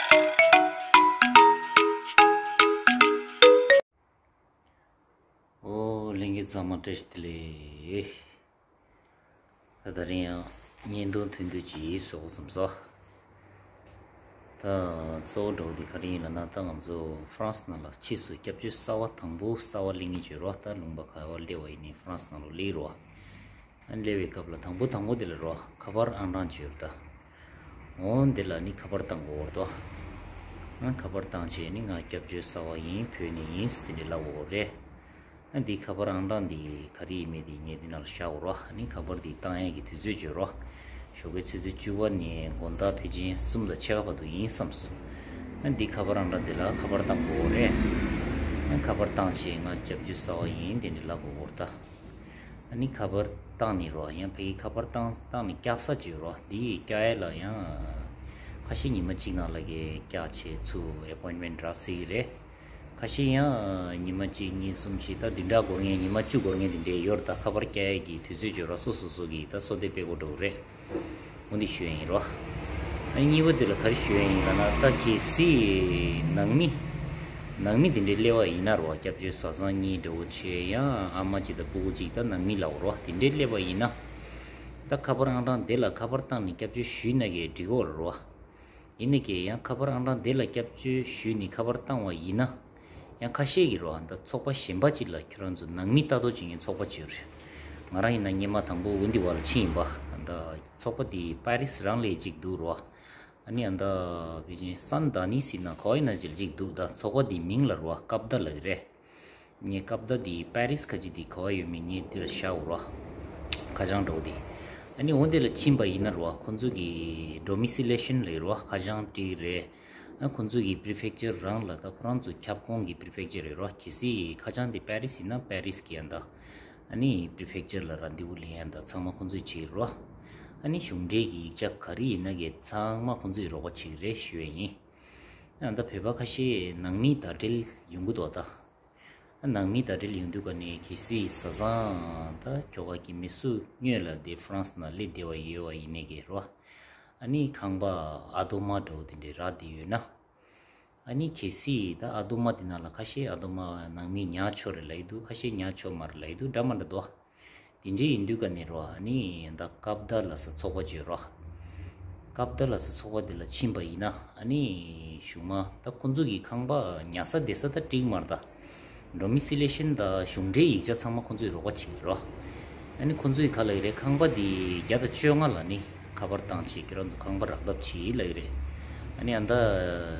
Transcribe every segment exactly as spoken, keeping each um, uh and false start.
ཨོ་ལྷན་རྒྱས་ཚང་མ་བཀྲ་ཤིས་བདེ་ལེགས། ད་ད་རིང་ཡང་བརྙན་ཐུང་ཐུང་ཐུང་ཅིག་བཟོ་དགོས་བསམ་སོང་། ད་གཙོ་བོ་འདྲ་བོ་དེ་ག་རེ་ཡིན་ལབ་ན། ད་ང་ཚོ་ཧྥ་རན་སི་ནང་ལ་ཕྱིས་སུ་སྐྱབས་བཅོལ་གསར་པ་དང་པོ་གསར་པ་སླེབས་མཁན་བྱོས་རོགས། ད་ལུང་པ་ག་བ་སླེབས་པ་ཡིན་ནའི་ཧྥ་རན་སི་ནང་ལ་སླེབས་རོགས། ཨ་ནི་སླེབས་པའི་སྐབས་ལ་དང་པོ་དང་པོ་དེ་ལ་རོགས་ཁ་པར་ཨང་གྲངས་བྱོས་རོགས། ད་འོ་འདི་ལ་ནི་ཁ་པར་བཏང་དགོས་རོགས། ཨ་ཁ་པར་བཏང་བྱས་ནི་ང་སྐྱབས་བཅོལ་གསར་པ་ཡིན། བོད་ནས་ཡིན་ཟེར་དེ་འདྲ་ལབ་དགོས་རེད། ཨ་འདི་ཁ་པར་ཨང་གྲངས་འདི་ག་རེ་ཡིན་མིན་འདི་ངས་འདི་ནང་ལ་བཞག་དགོས་རོགས། ཨ་ནི་ཁ་པར་འདི་བཏང་ཡས་ཀྱི་དུས་ཚོད་བརྗོད་རོགས། ཞོགས་ཀའི་ཆུ་ཚོད་བཅུ་པ་ནས་དགོང་དག་ཕལ་ཆེར་གསུམ་དང་ཕྱེད་ཀ་བར་དུ་ཡིན་བསམས་སོང་། ཨ་འདི་ཁ་པར་ཨང་གྲངས་འདི་ལ་ཁ་པར་བཏང་དགོས་རེད། ཨ་ཁ་པར་བཏང་བྱས་ང་སྐྱབས་བཅོལ་གསར་པ་ཡིན་དེ་འདྲ་ལབ་དགོས་རོགས་ད། ཨ་ནི་ཁ་པར་བཏང་ནི་རོགས། ཡང་ཕ་གི་ཁ་པར་བཏང་བཏང་ནི་བཀྱག་ས་བྱོས་རོགས། འདི་བཀྱག་ཡས་ལ་ཡང་ཁ་ཤས་ཉི་མ་གཅིག་ནང་ལ་གི་བཀྱག་བྱས་ཚུར་ཨེ་པོའིན་མེན་རག་སྲིད་ཀྱི་རེད། ཁ་ཤས་ཡང་ཉི་མ་གཅིག་གཉིས་གསུམ་བཞི་ད་བདུན་ཕྲག་འགོར་མཁན་ཉི་མ་བཅུ་འགོར་མཁན་དེ་འདྲས་ཡོད་རེད། ད་ཁ་པར་བཀྱག་ཡས་ཀྱི་དུས་ཚོད་བརྗོད་རོགས། སོ་སོ་སོ་གི་ད་བསོད་བདེ་སྤེལ་དགོས་འགྲོ་གི་རེད། འོ་འདི་ཞུ་ཡ་ཡིན་རོ། ཨ་གཉིས་པ་དེ་ལ་ག་རེ་ཞུ་ཡ་ཡིན་ལབ་ན། ད་གལ་སྲིད་ནང་མི་ནང་མི་དེ་འདྲའི་སླེབས་པ་ཡིན་ན་རོ། སྐྱབས་བཅོལ་བཟའ་ཚང་གཉིས་འདྲ་བོ་བྱས་ཡང་ཨ་མ་གཅིག་དང་སྤུ་གུ་གཅིག་ད་ནང་མི་ལབ་རོ། དེ་འདྲའི་སླེབས་པ་ཡིན་ན། ད་ཁ་པར་ཨང་གྲངས་དེ་ལ་ཁ་པར་བཏང་ནས་སྐྱབས་བཅོལ་ཞུས་ན་གི་འགྲིག་གོ་རོ། ཡིན་ནའི་གི་ཡང་ཁ་པར་ཨང་གྲངས་དེ་ལ་སྐྱབས་བཅོལ་ཞུས་ནས་ཁ་པར་བཏང་བ་ཡིན་ན། ཡང་ཁ་ཤས་ཀྱིས་རོ། ད་ཚོགས་པ་གཞན་པ་ཅིག་ལ་ཁྱོད་རང་ཚོ་ནང་མི་ལྟ་རྟོག་བྱེད་མཁན་ཚོགས་པ་ཅིག་ཡོད་རེད། ང་རང་ཡིན་ན་སྔོན་མ་དང་པོ་འོན་ཏི་བ་ལ་ཕྱིན་ཡིན་པ། ད་ཚོགས་པ་དེ་པེ་རིས་རང་ལ་གཅིག་འདུག་རོ། ཨ་ནི་ཨ་ད་ཕལ་ཆེར་སན་དཱ་ནིས་ཟེར་ན་ག་བ་ཡིན་ན་ཅིག་ལ་གཅིག་འདུག་ད་ཚོགས་པ་དེའི་མིང་ལ་རོ་ཀབ་ད་ལབ་ཀྱི་རེད། ངས་ཀབ་ད་དེའི་པེ་རིས་ཁ་ཅིག་དེ་ག་བ་ཡོད་མེད་ངས་འདི་ལ་བཞག་རོ། ཁ་བྱང་འདྲ་བོ་དེ། ཨ་ནི་འོ་དེ་ལ་ཕྱིན་པ་ཡིན་ན་རོ། ཁོང་ཚོ་གི་ཌོ་མི་སི་ལེ་ཤན་ལབ་ཀྱི་རོ། ཁ་བྱང་སྤྲད་ཀྱི་རེད། ཨ་ཁོང་ཚོ་གི་པི་རི་ཕེག་ཅར་རང་ལ་ད་ཁོ་རང་ཚོ་ཁྱབ་ཁོངས་ཀྱི་པི་རི་ཕེག་ཅར་རེད་རོ། གལ་སྲིད་ཁ་བྱང་དེ་པེ་རིས་ཡིན་ན་པེ་རིས་ཀྱི་ཡང་ད། ཨ་ནི་པི་རི་ཕེག་ཅར་ལ་རན་དེ་བུ་ལེན་ཡང་ད་ཚང་མ་ཁོང་ཚོས་བྱེད་རོ། ཨ་ནི་གཞུང་འབྲེལ་གྱི་ཡིག་ཆ་ག་རེ་ཡིན་ན་གི་ཚང་མ་ཁོང་ཚོས་རོགས་པ་བྱེད་ཀྱི་རེད་ཞུ་ཡ་ཡིན། ཨ་ད་བོད་པ་ཁ་ཤས་ནང་མིའི་ཟླ་སྒྲིལ་ཡོང་གི་འདུག་ད། ཨ་ནང་མིའི་ཟླ་སྒྲིལ་ཡོང་དུས་ག་ནས་གལ་སྲིད་བཟའ་ཚང་ད་ཁྱོ་ག་གི་མི་སུ་སྔོན་ལ་དེ་ཧྥ་རན་སི་ནང་སླེབས་བསྡད་པ་ཡོད་པ་ཡིན་ནའི་གི་རོ། ཨ་ནི་ཁང་པ་ཨ་དོ་མ་འདྲ་བོ་དེ་འདྲས་རག་བསྡད་ཡོད་ན། ཨ་ནི་གལ་སྲིད་ད་ཨ་དོ་མ་དེ་ནང་ལ་ཁ་ཤས་ཨ་དོ་མ་ནང་མི་ཉག་ཆོ་རེད་ལབ་ཀྱི་འདུག་ཁ་ཤས་ཉག་ཆོ་མ་རེད་ལབ་ཀྱི་འདུག་འདྲ་མི་འདྲ་འདུག་དེ་འདྲས་ཡིན་དུས་ག་ནས་རོ། ཨ་ནི་ད་ཀབ་ད་ལབ་ས་ཚོགས་པ་ཅིག་ཡོད་རོ། ཀབ་ད་ལབ་ས་ཚོགས་པ་དེ་ལ་ཕྱིན་པ་ཡིན་ན། ཨ་ནི་གཞུག་མ་ད་ཁོང་ཚོ་གི་ཁང་པ་ཉལ་ས་བསྡད་ས་ད་འགྲིག་མ་རེད་ད། ཌོ་མི་སི་ལེ་ཤན་དང་གཞུང་འབྲེལ་ཡིག་ཆ་ཚང་མ་ཁོང་ཚོས་རོགས་པ་བྱེད་ཀྱི་རེད་རོ། ཨ་ནི་ཁོང་ཚོས་ག་ལབ་ཀྱི་རེད། ཁང་པ་འདི་བརྒྱ་དང་བཅོ་ལྔ་ལ་ནི་ཁ་པར་བཏང་བྱས་ཁྱེད་རང་ཚོ་ཁང་པ་རག་ཐབས་བྱེད་ལབ་ཀྱི་རེད། ཨ་ནི་ཨ་ད་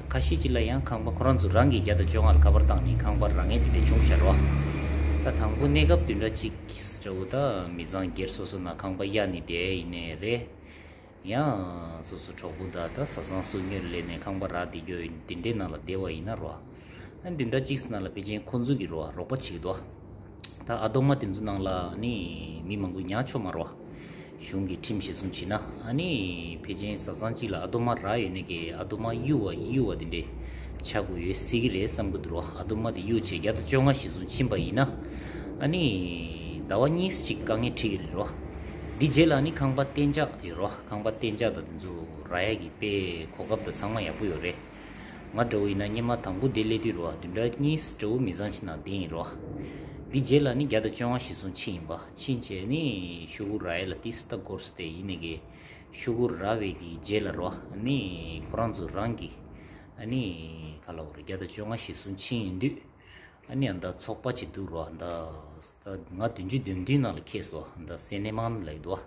ཁ་ཤས་ཅིག་ལ་ཡང་ཁང་པ་ཁོ་རང་ཚོ་རང་གིས་བརྒྱ་དང་བཅོ་ལྔ་ལ་ཁ་པར་བཏང་ནས་ཁང་པ་རག་མཁན་དེ་འདྲ་བྱུང་ཤག་རོ། ད་དང་པོ་གནས་སྐབས་བདུན་ཕྲག་གཅིག་འདྲ་བོ་ད་མི་ཚང་སྒེར་སོ་སོ་ནང་ཁང་པ་གཡར་ནས་བསྡད་ཡིན་ནའི་རེད། ཡང་སོ་སོ་གྲོགས་པོ་དང་ད་བཟའ་ཚང་སུ་སྔོན་སླེབས་ནས་ཁང་པ་རག་བསྡད་རྒྱུ་ཡིན་དེ་འདྲའི་ནང་ལ་བསྡད་པ་ཡིན་ན་རོ། ཨ་བདུན་ཕྲག་གཅིག་ནང་ལ་ཕལ་ཆེར་ཁོང་ཚོ་གིས་རོ་རོགས་པ་བྱེད་ཀྱི་འདུག་ད་ཨ་དོ་མ་དེ་ཚོ་ནང་ལ་ནི་མི་མང་པོ་ཉར་ཆོག་མ་རོ། གཞུང་གི་ཁྲིམས་གཞིར་བཟུང་བྱས་ན། ཨ་ནི་ཕལ་ཆེར་བཟའ་ཚང་གཅིག་ལ་ཨ་དོ་མ་རག་ཡོད་ནི་གི་ཨ་དོ་མ་གཡུག་པ་གཡུག་པ་དེ་འདྲའི་ཆགས་དགོས་ཡོད་སྲིད་ཀྱི་རེད་བསམ་གྱི་འདུག་རོ། ཨ་དོ་མ་དེ་གཡུག་བྱས་བརྒྱ་དང་བཅོ་ལྔ་གཞིར་བཟུང་ཕྱིན་པ་ཡིན་ན། ཨ་ནི་ཟླ་བ་གཉིས་གཅིག་དཀའ་ངལ་འཕྲད་ཀྱི་རེད་རོ། འདི་རྗེས་ལ་ཨ་ནི་ཁང་པ་གཏན་འཇགས་ཡོད་རོ། ཁང་པ་གཏན་འཇགས་དང་དེ་ཚོ་རག་ཡ་གི་དཔེ་གོ་སྐབས་དང་ཚང་མ་ཡག་པོ་ཡོད་རེད། ང་འདྲ་བོ་ཡིན་ན་སྔོན་མ་དང་པོ་དེ་སླེབས་དུས་རོ། བདུན་ཕྲག་གཉིས་འདྲ་བོ་མི་ཚང་ཕྱི་ནང་བསྡད་ཡིན་རོ། འདི་རྗེས་ལ་ནི་བརྒྱ་དང་བཅོ་ལྔ་གཞིར་བཟུང་ཕྱིན་ཡིན་པ། ཕྱིན་བྱས་ནི་ཤོག་གུ་རག་ཡ་ལ་ཏིས་ད་འགོར་སོང་སྟེ། ཡིན་ནི་གི་ཤོག་གུ་རག་པའི་གི་རྗེས་ལ་རོ། ནི་ཁོ་རང་ཚོ་རང་གི་ཨ་ནི་ག་ལབ་དགོས་རེད། བརྒྱ་དང་བཅོ་ལྔ་གཞིར་བཟུང་ཕྱིན་ཡིན་དུས། ཨ་ནི་ཨ་ད་ཚོགས་པ་ཅིག་འདུག་རོ། ཨ་ད་ད་ང་བདུན་ཅུ་དོན་བདུན་ནང་ལ་འཁེལ་སོང་། ཨ་ད་སེ་ནེ་མན་ལབ་ཀྱི་འདུག་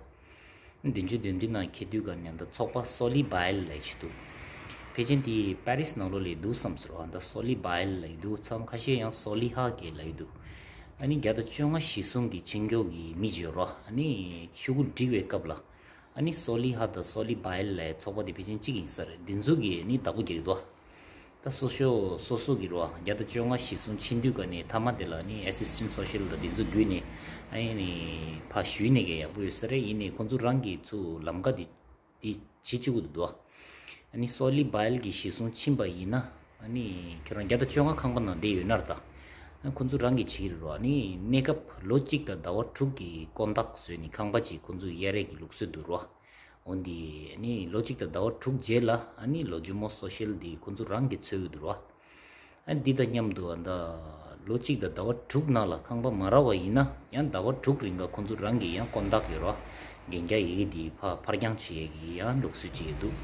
བདུན་ཅུ་དོན་བདུན་ནང་འཁེལ་དུས་ག་ནས་ད་ཚོགས་པ་སོ་ལི་བྷ་ཡལ་ལབ་ཅིག་འདུག་ཕལ་ཆེར་དེ་པེ་རིས་ནང་ལོགས་ལ་འདུག་བསམ་སོང་། ཨ་ད་སོ་ལི་བྷ་ཡལ་ལབ་ཀྱི་འདུག་མཚམས་ཁ་ཤས་ཡང་སོ་ལི་ཧ་གེ་ལབ་ཀྱི་འདུག་ཨ་ནི་བརྒྱ་དང་བཅོ་ལྔ་གཞིར་བཟུང་གི་ཆེད་མངགས་ཀྱི་མི་ཅིག་ཡོད་རོ། ཨ་ནི་ཤོག་གུ་སྒྲིག་པའི་སྐབས་ལ། ཨ་ནི་སོ་ལི་ཧ་དང་སོ་ལི་བྷ་ཡལ་ལབ་ཚོགས་པ་དེ་ཕལ་ཆེར་གཅིག་ཡིན་ས་རེད། འདི་ཚོ་གིས་ནི་བདག་པོ་རྒྱག་གི་འདུག་ད་སོ་སོ་སོ་སོ་གི་རོ། བརྒྱ་དང་བཅོ་ལྔ་གཞིར་བཟུང་ཕྱིན་དུས་ག་ནས་མཐའ་མ་དེ་ལ་ནི་ཨེ་སི་སི་ཊེན་ཊི་སོ་ཤལ་དང་དེ་ཚོ་བརྒྱུད་ནས་ཨ་ནི་ཕར་ཞུས་ནས་གི་ཡག་པོ་ཡོད་ས་རེད། ཡིན་ནའི་ཁོང་ཚོ་རང་གིས་ཚུར་ལམ་ཀ་དེ་དེ་བྱེད་བཅུག་གི་འདུག་ཨ་ནི་སོ་ལི་བྷ་ཡལ་གྱི་གཞིར་བཟུང་ཕྱིན་པ་ཡིན་ན། ཨ་ནི་ཁྱོད་རང་བརྒྱ་དང་བཅོ་ལྔ་ཁང་པ་ནང་བསྡད་ཡོད་ན་ར་ད། ཨ་ཁོ་ཚོ་རང་གིས་བྱེད་ཀྱི་རེད་རོ། ཨ་ནི་གནས་སྐབས་ལོ་གཅིག་དང་ཟླ་བ་དྲུག་གི་དཀོན་ཐག་བཟོས་ནས་ཁང་པ་ཅིག་ཁོ་ཚོས་གཡར་ཡས་ཀྱི་ལུགས་སྲོལ་འདུག་རོ། འོ་འདི་ཨ་ནི་ལོ་གཅིག་དང་ཟླ་བ་དྲུག་རྗེས་ལ་ཨ་ནི་ལོ་ཇུ་མོ་སོ་ཤལ་འདི་ཁོང་ཚོ་རང་གིས་འཚོལ་གྱི་འདུག་ར། ཨ་འདི་དང་མཉམ་དུ་ཨ་ད་ལོ་གཅིག་དང་ཟླ་བ་དྲུག་ནང་ལ་ཁང་པ་མ་རག་པ་ཡིན་ན་ཡང་ཟླ་བ་དྲུག་རིང་ག་ཁོང་ཚོ་རང་གིས་ཡང་ཀོན་ཊེག་ཡོད་ར། གན་རྒྱ་ཡི་གེ་འདི་ཕར་ཕར་འགྱངས་བྱེད་ཡས་ཀྱི་ཡང་ལུགས་སྲོལ་ཅིག་ཡོད་འདུག་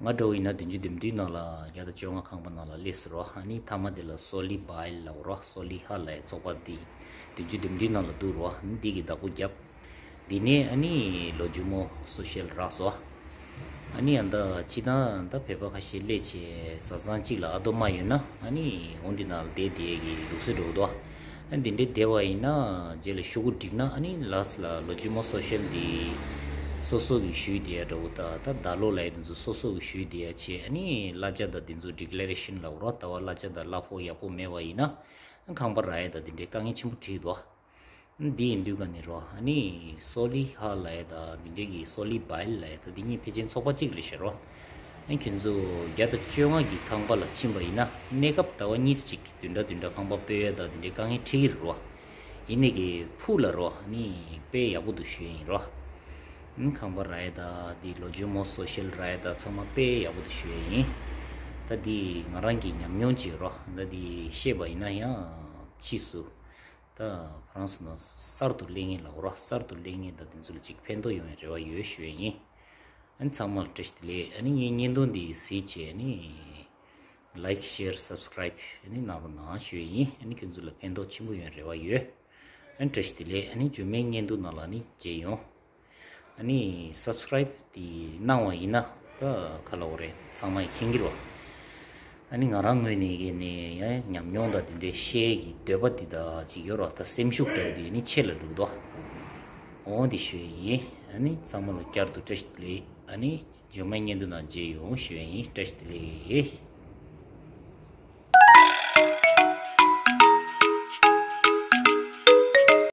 ང་འདྲ་བོ་ཡིན་ན་བདུན་ཅུ་དོན་བདུན་ནང་ལ་བརྒྱ་དང་བཅོ་ལྔ་ཁང་པ་ནང་ལ་སླེབས་སོང་ར། ཨ་ནི་མཐའ་མ་དེ་ལ་སོ་ལི་བྷ་ཡལ་ལབ་ར། སོ་ལི་ཧ་ལབ་ཡས་ཚོགས་པ་འདི་བདུན་ཅུ་དོན་བདུན་ནང་ལ་འདུག་ར། ཨ་ནི་འདི་གི་བདག་པོ་བརྒྱབ། འདི་ནས་ཨ་ནི་ལོ་ཇུ་མོ་སོ་ཤལ་རག་སོང་། ཨ་ནི་ཨ་ད་ཕྱི་ནང་ད་བོད་པ་ཁ་ཤས་སླེབས་བྱས་བཟའ་ཚང་གཅིག་ལ་ཨ་རྡོ་མ་ཡོད་ན་ཨ་ནི་འོ་འདི་ནང་ལ་བསྡད་བསྡད་ཀྱི་ལུགས་སྲོལ་འགྲོ་གི་འདུག་ཨ་འདི་འདྲའི་བསྡད་པ་ཡིན་ན་རྗེས་ལ་ཤོག་གུ་བསྒྲིགས་ན་ཨ་ནི་ལཱསི་ལ་ལོ་ཇུ་མོ་སོ་ཤལ་འདི་སོ་སོ་གི་ཞུས་བསྡད་ཡ་འདྲ་བོ་ད་ད་ད་ལོ་ལ་ཡ་འདི་ཚོ་སོ་སོ་གི་ཞུས་བསྡད་ཡ་བྱས། ཨ་ནི་གླ་ཆ་དང་འདི་ཚོ་ཌི་ཀི་ལེ་རེ་ཤན་ལབ་ར། ད་བ་གླ་ཆ་དང་གླ་ཕོགས་ཡག་པོ་མེད་པ་ཡིན་ན་ཁང་པ་རག་ཡ་ད་འདི་འདྲའི་དཀའ་ངལ་ཆེན་པོ་འཕྲད་ཀྱི་འདུག་འདི་ཡིན་དུས་ག་ནས་རོ། ཨ་ནི་སོ་ལི་ཧ་ལབ་ཡ་ད་འདི་འདྲའི་གི་སོ་ལི་བྷ་ཡལ་ལབ་ཡ་ད་འདི་གཉིས་ཕལ་ཆེར་ཚོགས་པ་གཅིག་རེད་ཤག་རོ། ཨ་ཁྱོད་ཚོ་བརྒྱ་དང་བཅོ་ལྔ་གི་ཁང་པ་ལ་ཕྱིན་པ་ཡིན་ན་གནས་སྐབས་ཟླ་བ་གཉིས་གཅིག་བདུན་ཕྲག་བདུན་ཕྲག་ཁང་པ་སྤོ་ཡ་ད་འདི་འདྲའི་དཀའ་ངལ་འཕྲད་ཀྱི་རེད་རོ། ཡིན་ནའི་གི་ཕུགས་ལ་རོ། ཨ་ནི་དཔེ་ཡག་པོ་འདུག་ཞུ་ཡ་ཡིན་རོ། ཨ་ཁང་པ་རག་ཡ་ད་འདི་ལོ་ཇུ་མོ་སོ་ཤལ་རག་ཡ་ད་ཚང་མ་དཔེ་ཡག་པོ་འདུག་ཞུ་ཡ་ཡིན། ད་འདི་ང་རང་གི་ཉམས་མྱོང་ཅིག་རོ། ད་འདི་བཤད་པ་ཡིན་ན་ཡང་ཕྱིས་སུ་ད་ཧྥ་རན་སི་ནང་གསར་དུ་སླེབས་མཁན་ལབ་རོ། གསར་དུ་སླེབས་མཁན་ད་དེ་ཚོ་ལ་ཅིག་ཕན་ཐོགས་ཡོང་བའི་རེ་བ་ཡོད་ཞུ་ཡ་ཡིན། ཨ་ནི་ཚང་མ་ལ་བཀྲ་ཤིས་བདེ་ལེགས། ཨ་ནི་ངའི་བརྙན་ཐུང་འདི་གཟིགས་བྱས་ཨ་ནི་ལའིཀ་ཤེར་སབ་སི་ཀ་རའིབ་ཨ་ནི་གནང་རོགས་གནང་ཞུ་ཡ་ཡིན། ཨ་ནི་ཁྱོད་ཚོ་ལ་ཕན་ཐོགས་ཆེན་པོ་ཡོང་བའི་རེ་བ་ཡོད། ཨ་ནི་བཀྲ་ཤིས་བདེ་ལེགས། ཨ་ནི་རྗེས་མའི་བརྙན་ཐུང་ནང་ལ་ཨ་ནི་མཇལ་ཡོང་། ཨ་ནི་སབ་སི་ཀ་རའིབ་དེ་གནང་བ་ཡིན་ན་ད་ག་ལབ་དགོས་རེད། ཚང་མས་མཁྱེན་གྱི་རེད་བ། ཨ་ནི་ང་རང་ངོས་ནས་གི་ནས་ཡང་ཉམས་མྱོང་དང་དེ་འདྲའི་བཤད་ཀྱི་འདོད་པ་འདི་དག་ཅིག་ཡོད་རེད་བ། ད་སེམས་ཤུགས་སྤྲད་དུས་ནི་ཆེ་ལ་འགྲོ་གི་འདུག་འོ་འདི་ཞུ་ཡི་ཡིན། ཨ་ནི་ཚང་མ་ལ་བསྐྱར་དུ་བཀྲ་ཤིས་བདེ་ལེགས། ཨ་ནི་རྗེས་མའི་བརྙན་ཐུང་ནང་མཇལ་ཡོང་ཞུ་ཡ་ཡིན། བཀྲ་ཤིས་བདེ་ལེགས།